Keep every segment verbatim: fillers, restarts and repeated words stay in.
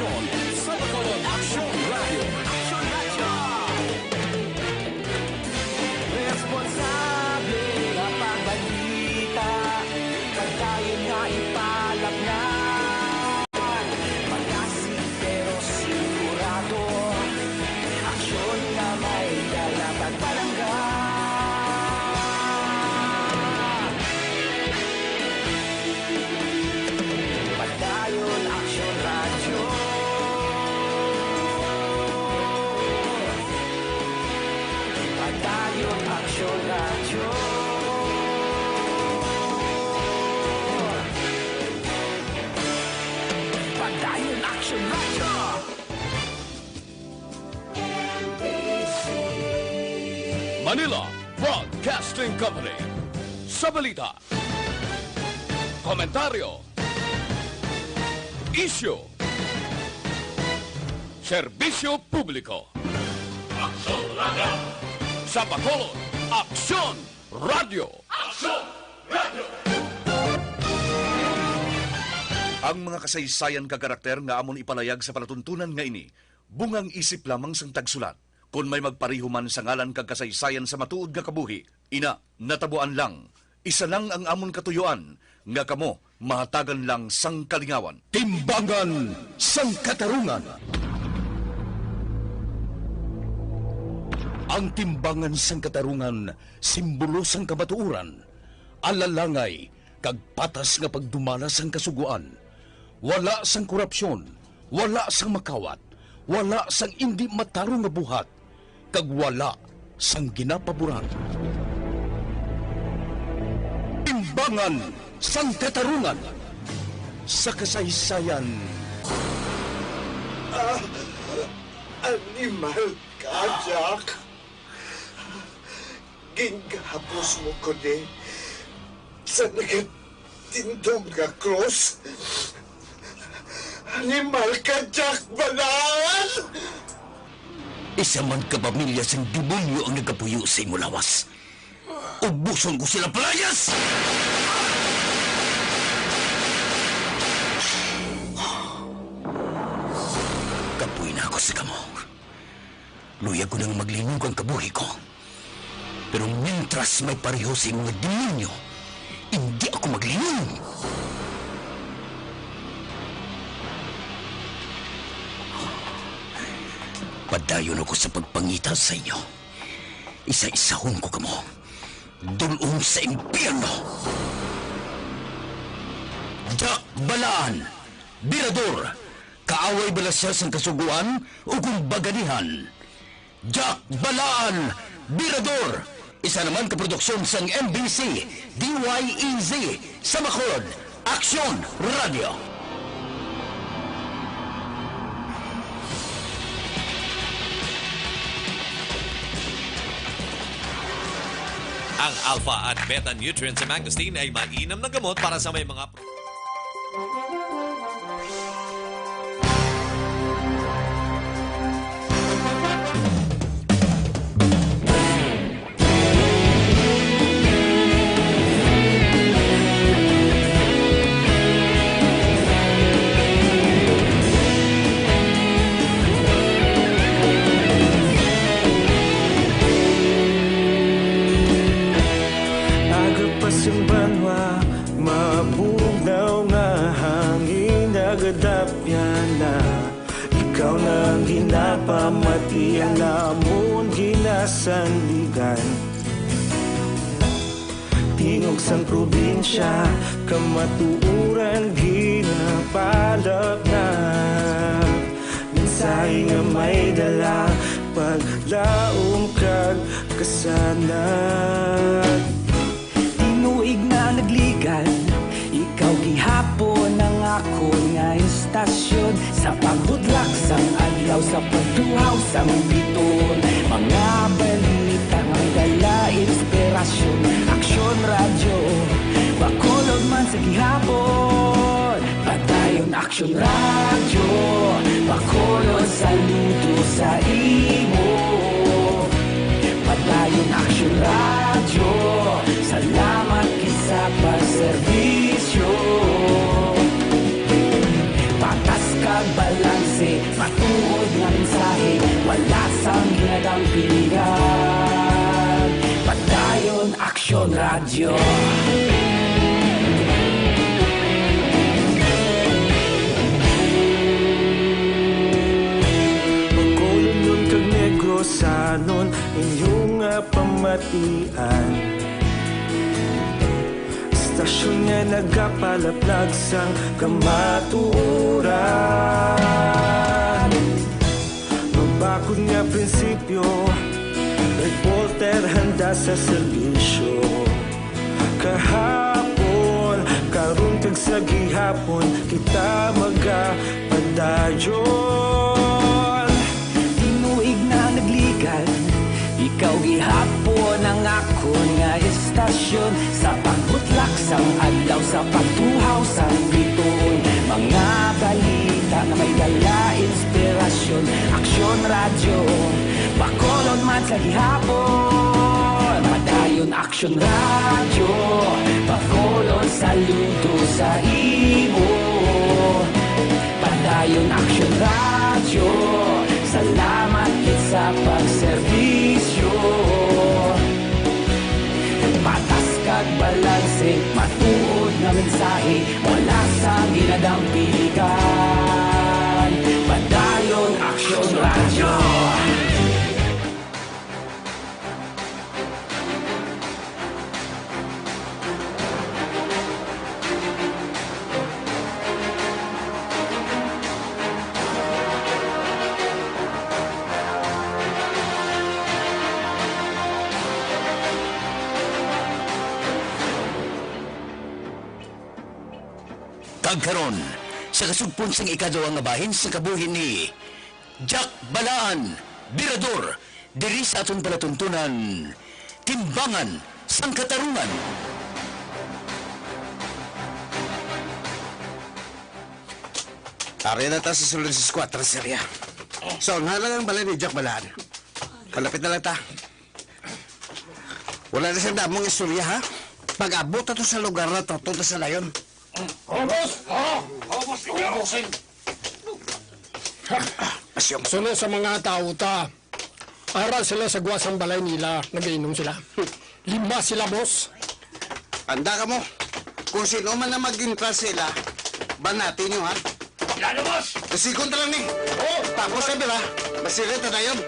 Sa Bacolod Aksyon Radio. Aksyon Radio! Responsable nga pagbalita, pagdayon nga ipalapngan. Magasig pero sigurado, aksyon nga may dala pagpalangga. Padayon Aksyon Radyo. Padayon Aksyon Radyo. Padayon Aksyon Radyo. Manila Broadcasting Company. Sa balita, komentaryo, isyu, serbisyo publiko. Aksyon Radio! Sa Bacolod, Aksyon Radio! Aksyon Radio! Ang mga kasaysayan kag karakter nga amon ipalayag sa palatuntunan nga ini, bungang isip lamang sang tagsulat. Kon may magpareho man sa ngalan kag kasaysayan sa matuod nga kabuhi, ina, natabuan lang. Isa lang ang amon katuyuan, nga kamo mahatagan lang sang kalingawan. Timbangan sang Katarungan. Ang timbangan sang katarungan, simbolo sang kamatuoran, alalangay, kag patas nga pagdumala sang Kasugoan. Wala sang korupsyon, wala sang makawat, wala sang indi matarong nga buhat, kag wala sang ginapaboran. Timbangan sang Katarungan sa kasaysayan. Ah, animal ka, Jack. Gingahapos mo ko ni sa nagatindog nga krus. Animal ka, Jack Balaan! Isa man ka pamilya sang demonyo ang nagapuyo sa imo lawas. Ubuson ko sila, palayas! Kapoy na ako sa kamo. Luyag ko nang maglinog ang kabuhi ko. Pero mintras may pareho sa imo nga demonyo, indi ako maglinom. Padayon ako sa pagpangita sa inyo. Isa-isahon ko kamo. Dul-ong sa impyerno. Jack Balaan, Birador, kaaway bala sia sang Kasugoan o kung baganihan? Jack Balaan, Birador, isa naman ka produksyon sang M B C, D Y E Z, sa Bacolod, Aksyon Radio. Ang alpha at beta nutrients sa mangosteen ay mainam na gamot para sa may mga Agapas ang banwa, mabugnaw nga hangin, nagadapyan na. Ikaw na ang ginapamati, ang amon ginasandigan. Tingog sang probinsya, kamatuoran ginapalapnag. Mensahe nga may dala, paglaom kag kasanag. Tinuig na nagligan, ikaw gihapon ang akon nga istasyon. Sa paghudlak sang adlaw, sa pagtuhaw sang biton, mga balita nga dala inspirasyon. Aksyon Radyo, Bacolod man sa gihapon. Padayon Aksyon Radyo, Bacolod, saludo sa imo. Padayon Aksyon Radyo, salamat gid sa pagserbisyo. Patas kag balanse Ang pilihan, Padayon Aksyon Radyo. Bacolodnon kag Negrosanon, inyo nga pamatian. Estasyon nga nagapalaplag sang kamatuoran. Mabakod nga prinsipyo, reporter handa sa serbisyo. Kahapon, karon kag sa gihapon, kita magapadayon. Tinuig na nagligad, ikaw gihapon ang akon nga estasyon. Sa pagbutlak sang adlaw, sa pagtuhaw sang bituon, mga balita nga may dala inspirasyon. Aksyon Radyo, Bacolod man sa gihapon. Padayon Aksyon Radyo, Bacolod, saludo sa imo. Padayon Aksyon Radyo, salamat gid sa pagserbisyo. Patas kag balanse, matuod nga mensahe, wala sa ginadampiligan. Padayon Aksyon Radyo. Kag karon, sa kasugpon sang ikaduha nga bahin sang kabuhi ni Jack Balaan, Birador, diri sa aton palatuntunan, Timbangan sang Katarungan. Ari na ta sa sulod sa Eskwatra, Serya. So, nga lang ang balay ni Jack Balaan. Malapit na lang ta. Wala na siyang damong istorya, ha? Pag-abot ato sa lugar na to, tunta sa layon. Oh, boss! Oh, oh, boss! Ikaw! Bossing! Asyong. Suno sa mga tao ta. Ara sila sa gwa sang balay nila, nagainom sila. Lima sila, boss. Anda ka mo. Kung sino man ang mag-intra sila, banati nyo, ha? Lalo, boss! Kasi kontra ni. Oh! Tapos na, bira. Masira ta dayon.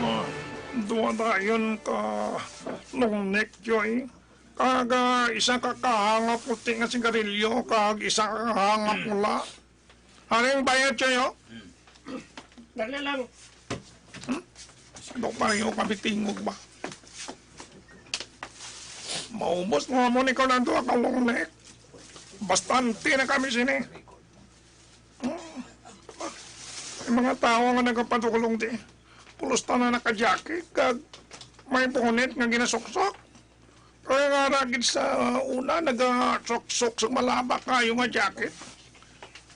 Ah, duha dayon ka long neck, Joy. Kag, ah, isa ka kaha nga puti nga sigarilyo, kag isa ka kaha nga pula. Ano yung bayad sa'yo? Dali lang. Hmm? Ano, pareho kami tingog ba? Maubos mo mo ni ko ng duha ka long neck. Bastante na kami sini. Hmm. May mga tawo nga nagapadulong di. Pulos tanan naka-jacket, kag may bonnet nga ginasuksok. Kaya nga ra gid sa una, nagasuksok sa malaba kayo nga jacket.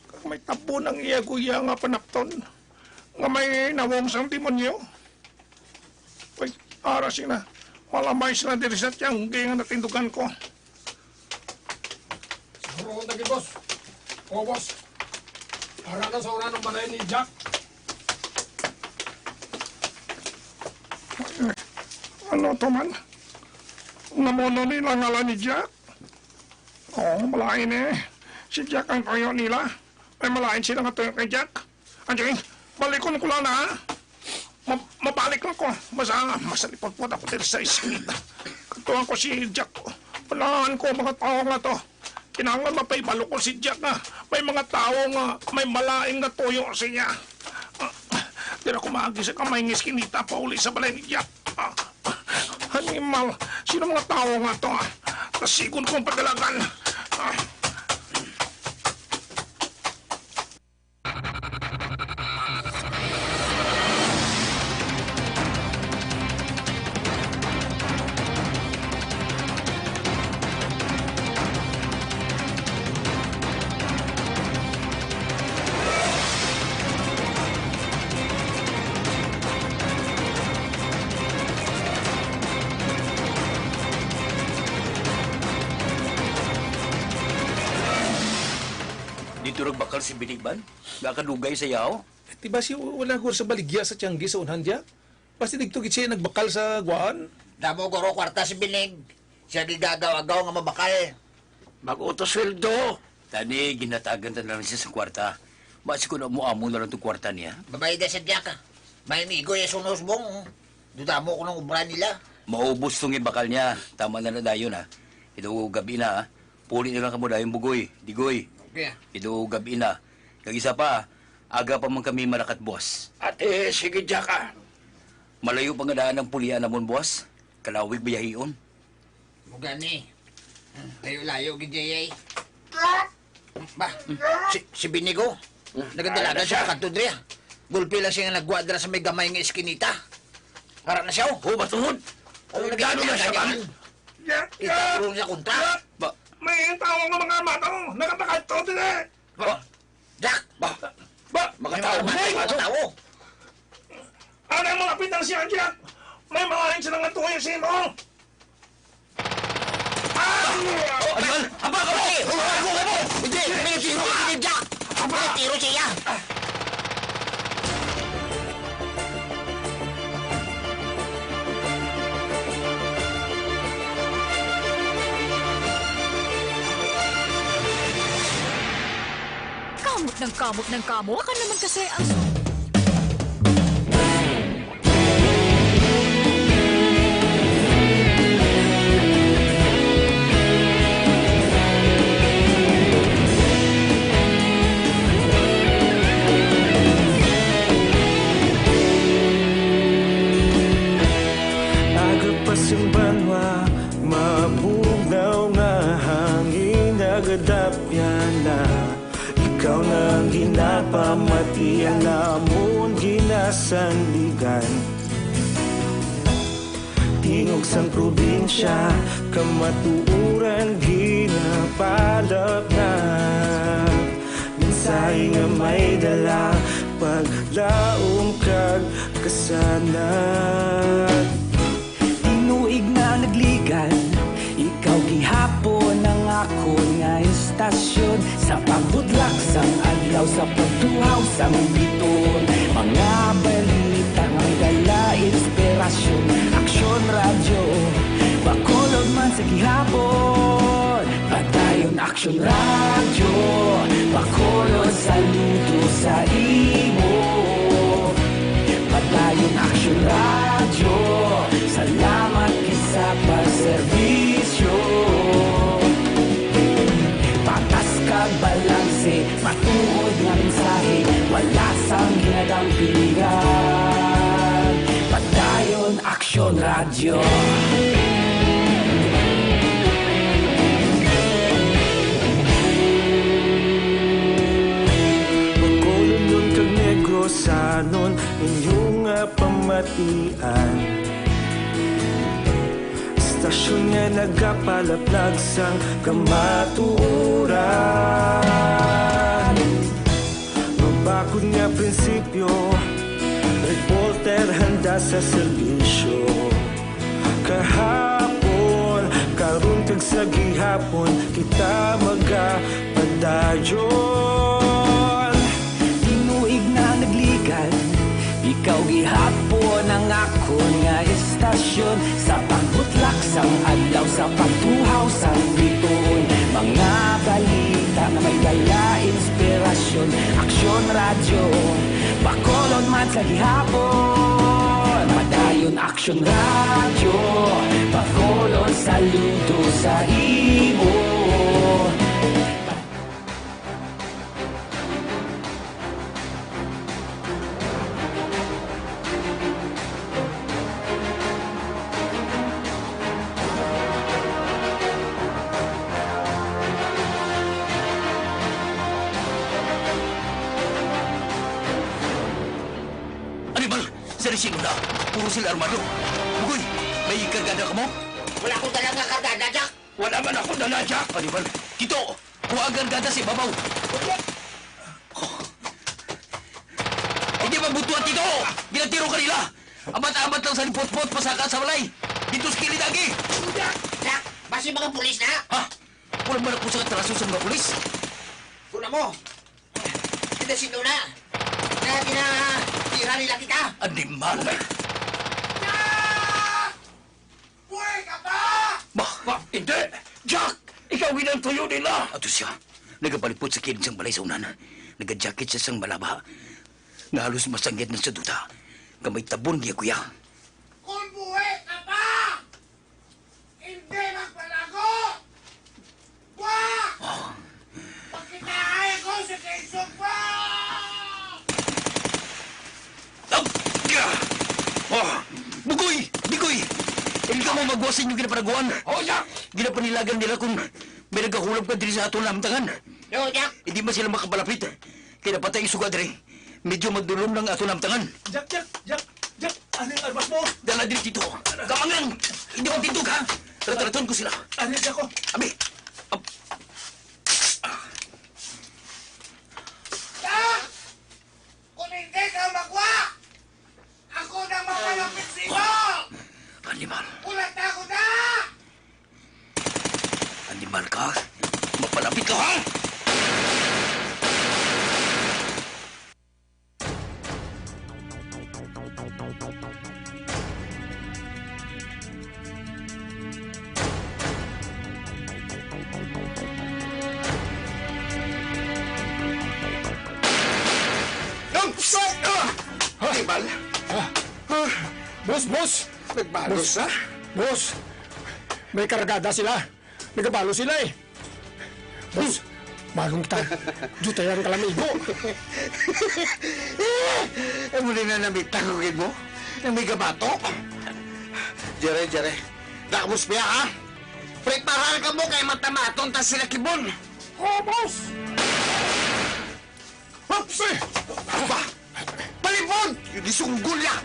Kag may tabon ang iya guya nga panapton, nga may nawong sang demonyo. Uy, ara sina, malamay sila diri sa tiyangge nga natindugan ko. Siguro kung tagi, boss. O, boss. Ara na sa una ng balay ni Jack. Ano to man? Namuno nila ngalan ni Jack? Oh, malain eh. Si Jack ang tuyo nila. May malain sila nga tuyo kay Jack. Anjay, balikon ko lang na, ha? Ma-, mabalik lang ko. Basta, masalipot-pot ako diri sa iskinita. Katuan ko si Jack. Unahan ko ang mga tao nga to. Kinahanglan mapahibalo ko si Jack nga may mga tao nga may malain nga tuyo sa iya. Ah, dira ko maagi sa kamay nga iskinita pauli sa balay ni Jack. Ah, animal, sino mga tao nga to, ah? Kasigon kong padalagan. Ah. Dito nagbakal si Binigman? Nakadugay sa yaw? Ti basi wala guro sa baligya sa tiyanggi sa unhan, Jack? Basi didto gid siya nagbakal sa kuan? Damo guro kwarta si Binig. Siya gigagaw-agaw nga mabakal. Mag-utos sweldo. Tani, ginhatagan ta na lang siya sa kwarta. Basi kun amo-amo na lang tong kwarta niya. Babayad na siya, Jack, ah. May amigo ya suno subong. Dudamo ko ng obra nila. Maubos tong ibakal niya. Tama na na dayon, ha. Ito, gabi na, ha. Puli na lang kamo dayon, Bugoy, Digoy. Okay, ah. Ito, gabi na. Kag isa pa, aga pa man kami malakat, boss. Ate, sige, Jack, ah. Malayo pa nga daan ang pulian namon, boss. Kalawig biyahion. Mo gani. Hmm, layo-layo gid, Jay, ay. Ba, si, si Binigo. Hmm. Nagadalagan siya kadto diri, ah. Gulpi lang siya nga nagwa dira sa may gamay nga iskinita. Para na siya, oh. Oh, matuhod. Oh, nagkano na siya, man? Ita, urong siya kontra. Ba, may tao nga mga mata, oh. Nakapakadto diri. Ba, Jack! Ba, ba, mga tao, mga tao. Ano ang mga pitang siya, Jack? May mga sila nga tuyo sa imo. Ah! Oh, ano yan? Aba, ka mo! Hindi, hindi, hindi, hindi, Jack! Hindi, tiro siya! Kamot ng kamot ng kamot. Baka naman kasi ang Aga pa sing banwa, mabugnaw nga hangin, nagadapyan na. Ikaw na ang ginapamati, ang amon ginasandigan. Tingog sang probinsya, kamatuoran ginapalapnag. Mensahe nga may dala, paglaom kag kasanag. Tinuig na nagligad, ikaw gihapon ang akon nga istasyon. Sa pagbutlak sang adlaw, sa pagtuhaw sang bituon, mga balita nga may dala inspirasyon. Aksyon Radyo, Bacolod man sa gihapon. Padayon Aksyon Radyo, Bacolod, saludo sa imo. Padayon Aksyon Radyo, salamat gid sa pagserbisyo. Patas kag balanse, matuod nga mensahe, wala sang ginadampingan. Padayon Aksyon Radyo. Bacolodnon kag Negrosanon, inyo nga pamatian. Istasyon nga nagapalaplag sang kamatuoran. Mabakod nga prinsipyo, reporter handa sa serbisyo. Kahapon, karon kag sa gihapon, kita magapadayon. Tinuig na nagligad, ikaw gihapon ang akon nga istasyon. Sa pagbutlak sang adlaw, sa pagtuhaw sang bituon, mga balita nga may dala inspirasyon. Aksyon Radyo, Bacolod man sa gihapon. Padayon Aksyon Radyo, Bacolod, saludo sa imo. Anibal, sa resino na. Puro sila armado. Bugoy, may kargada ka mo? Wala akong dala nga kargada, Jack. Wala man ako dala, Jack. Anibal, kito, kuha ang kargada sa ibabaw. Hindi mabutuan dito! Ginatiro kanila! Amat-amat lang sa lipot-pot, pasaka sa walay! Dito sa kilid agi! Dak! Basi mga pulis na! Ha? Wala man ako sa atraso sa mga pulis! Kuna mo! Desindo na! Kaya ginatira nila kita! Animal! Jack! Buhay ka pa! Ba, ba, hindi! Jack! Ikaw ginang tuyo nila! Ato siya. Nagabalipot sa kilid sang balay sa unan. Nagajakit siya sang malaba. Nga halos masangit na sa duta. Nga may tabon niya, kuya. Kung buhay ka pa! Hindi magpalago! Wa! Pakitaay ko sa kaisugba! Ag-, ah! Ah! Bugoy! Bigoy! Hindi ka mo magwa sa inyong ginapanaguan. Oh, Jack! Ginapanilagan nila kung may nagahulog ka diri sa aton lamtangan. Yo, Jack! Hindi man sila makapalapit. Kaya napatay isuga diri. Medyo madulom lang aton lamtangan. Jack, Jack, Jack, Jack! Ano yung armas mo? Dala diri dito. Kamangang! Hindi ko tindog, ha? Rataraton ko sila. Ano yung ako? Abi! Ab- Ah! Kung hindi ka magwa, ako na makalapit sa imo! Animal. Ulat na ako na! Animal ka? Mapalapit ka, ha? Nang-, ah! Animal! Ah! Ah! Boss, boss! Nagbalos Boss. na? Boss! May kargada sila. Nagabalo sila eh. Boss, balong ta. Dutayan ka lang, igo. Amo ni na namita ko gid mo? Nang may gabato? Jere, Jere. Dakmos biya, ha? Prepara ka mo kay matamaton ta sila kibon. Oo, boss. Ups! Ba? Palibon! Yung gisunggol niya!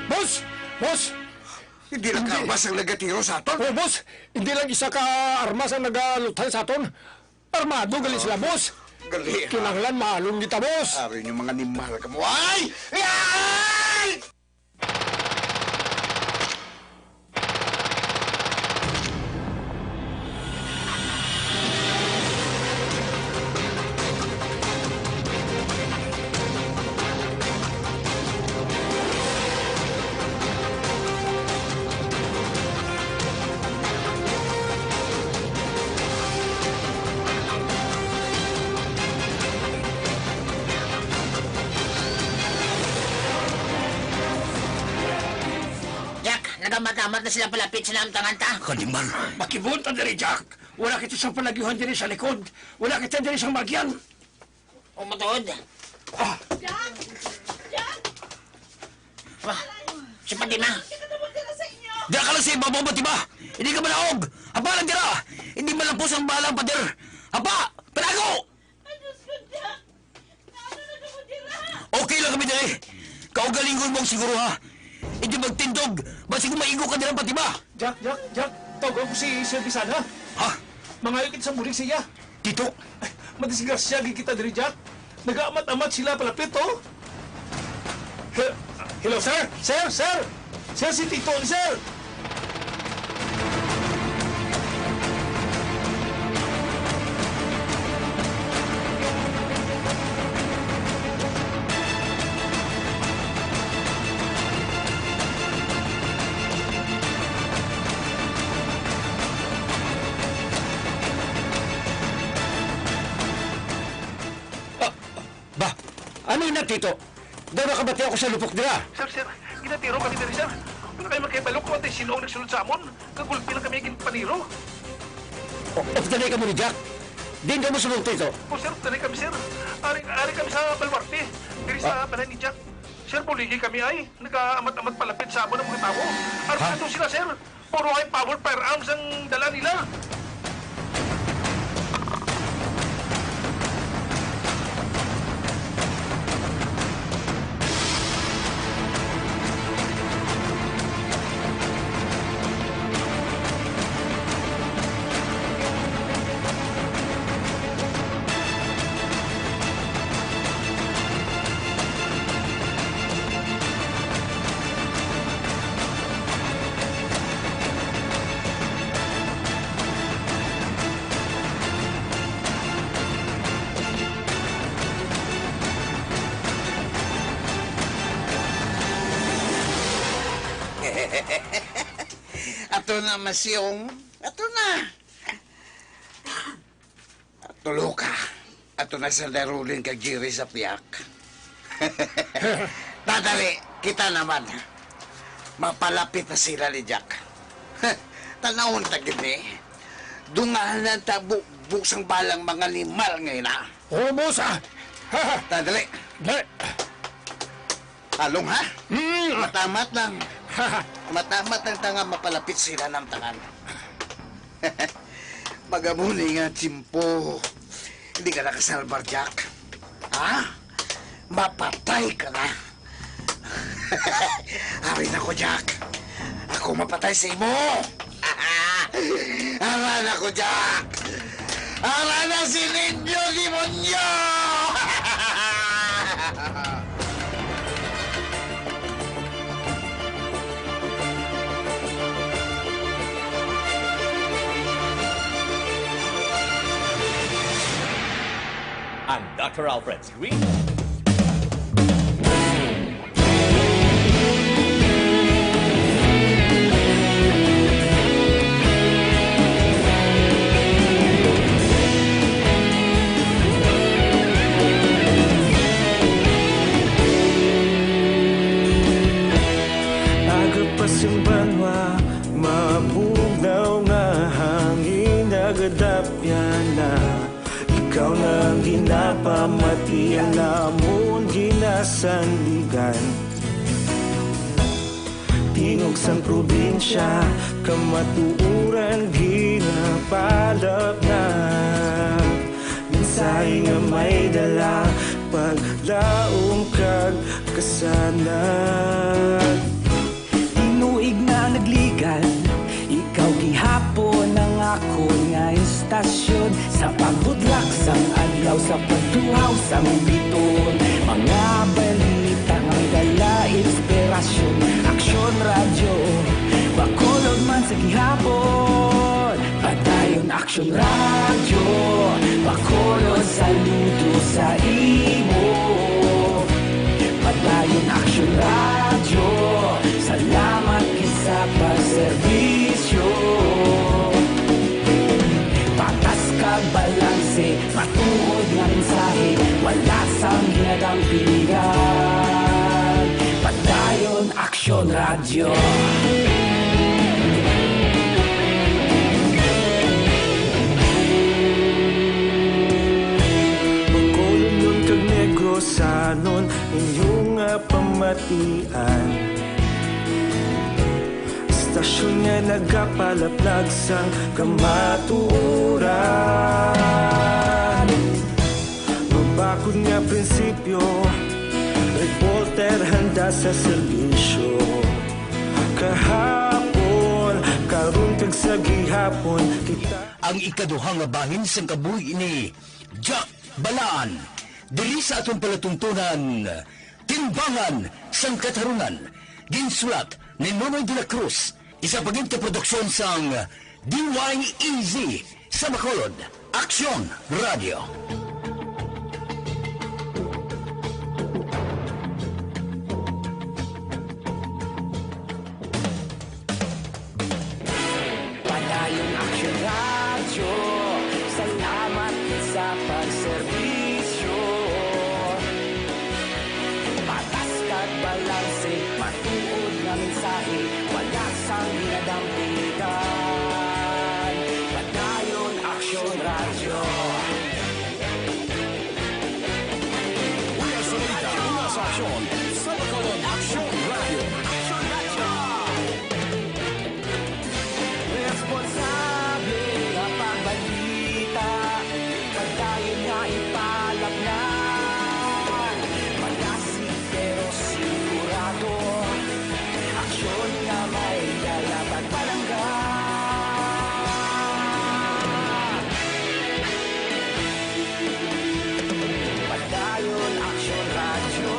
Boss! Boss! Hindi lang Hindi. ka armas ang nagatiro sa aton. Oh, boss! Hindi lang isa ka armas ang nagaluthan sa aton. Armado gali sila, boss. Gali, ha? Kinahanglan mahalong kita, boss. Ari yung mga animal ka mo. Ay! Ay! Jack, nagamat-amat na sila palapit sa lamtangan ta. Animal. Makibunta diri, Jack. Wala kita sa palagihan diri sa likod. Wala kita diri sa magyan. O, matuod. Ah! Jack! Jack! Wah, si Fatima. Dira ka lang sa ibabaw, Fatima. Hindi ka malaog. Hapa lang dira. Hindi malampos ang bala, pader. Hapa! Panago! Ay, Diyos ko, Jack! Naano na ka mo dira? Okay lang kami diri. Kaugalingon mo ang siguro, ha? Hindi magtindog. Basi kung maigo ka dira, Fatima. Jack, Jack, Jack, tawagan ko si Sir Bisana. Ha? Mangayo kita sa bulig sa iya. Tito? Ay, madisgrasya gid kita diri, Jack. Nagaamat-amat sila palapit, oh. He-, hello, sir? Sir, sir! Sir, si Tito, sir! Ah, ba, ano na, Tito? Daw nakabati ako sa lupok dira. Sir, sir, ginatiro kami diri, sir. Wala kami makahibalo kung atay sino ang nagsulod sa amon. Kagulpi lang kami ginpaniro. O, updanay kamo ni Jack. Din ka mo sulod, Tito. O, sir, updanay kami, sir. Ari, ari kami sa baluarte. Diri sa Ah. balay ni Jack. Sir, buligi kami ay. Nagaamat-amat palapit sa amon ang mga tawo. Aron Ha? ato sila, sir. Puro high power firearms ang dala nila. Ato na, Masyong. Ato na. Tulo ka. Ato na sa Darulin kag Jerry sa piyak. Dadali, kita naman. Mapalapit na sila ni Jack. Tanawon ta gid ni. Dungahan ta bu-, buksang balang mga animal ngayon, ha? Oo, boss, ah. Dadali. Dali. Talong, ha? Mm. Matamat lang. Matamat lang ta nga mapalapit sila ng tangan. Pag-amo ni nga tiyempo, hindi ka nakasalbar, Jack. Ha? Mapatay ka na. Ari na ko, Jack. Ako mapatay sa imo. Ara na ko, Jack. Ara na si Ninyo Demonyo! Ang Doctor Alfred Screen. Agapas ang banwa, mabugnaw nga hangin, nagadapyan na. Ikaw na ang ginapamati, ang amon ginasandigan. Tingog sang probinsya, kamatuoran ginapalapnag. Mensahe nga may dala, paglaom kag kasanag. Tinuig na nagligan, ikaw gihapon ang akon nga istasyon. Sa pagbudlak sang adlaw, sa pagtuhaw sang biton, mga balita nga may dala inspirasyon. Aksyon Radyo, Bacolod man sa gihapon. Padayon Aksyon Radyo, Bacolod, saludo sa imo. Padayon Aksyon Radyo, salamat gid sa pagserbisyo. Patas kag balanse, matuod nga mensahe, wala sang ginadampigan. Padayon Aksyon Radyo. Bacolod kag Negrosanon, inyo nga pamatian. Istasyon nga nagapalaplag sang kamatuoran. Mabakod nga prinsipyo, reporter handa sa serbisyo. Kahapon, karon kag sa gihapon, kita. Ang ikaduha nga bahin sang kabuhi ni Jack Balaan, diri sa aton palatuntunan, Timbangan sang Katarunan, ginsulat ni Nonoy de la Cruz, isa pa gid ka produksyon sang D Y E Z sa Bacolod, Aksyon Radio. Padayon Aksyon Radyo, salamat sa pagserbisyo. Patas kag balanse, matuod nga mensahe, wala sang ginadampigan. Padayon Aksyon Radyo. Una sa balita, una sa aksyon, sa Bacolod Aksyon Radio. Aksyon Radio! Responsable nga pagbalita, padayon nga ipalapngan. Malasig pero sigurado, aksyon nga may dala pagpalangga. Padayon Aksyon Radyo.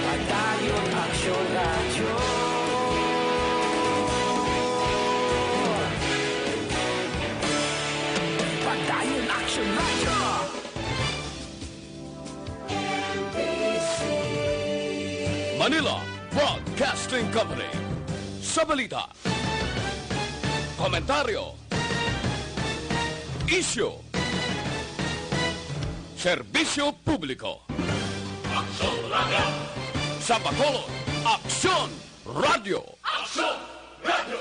Padayon Aksyon Radyo. Padayon Aksyon Radyo. Manila Broadcasting Company. Sa balita, komentaryo, isyu, serbisyo publiko. Aksyon Radio! Sa Bacolod, Aksyon Radio! Aksyon Radio!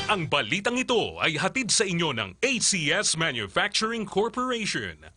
Ang balitang ito ay hatid sa inyo ng A C S Manufacturing Corporation.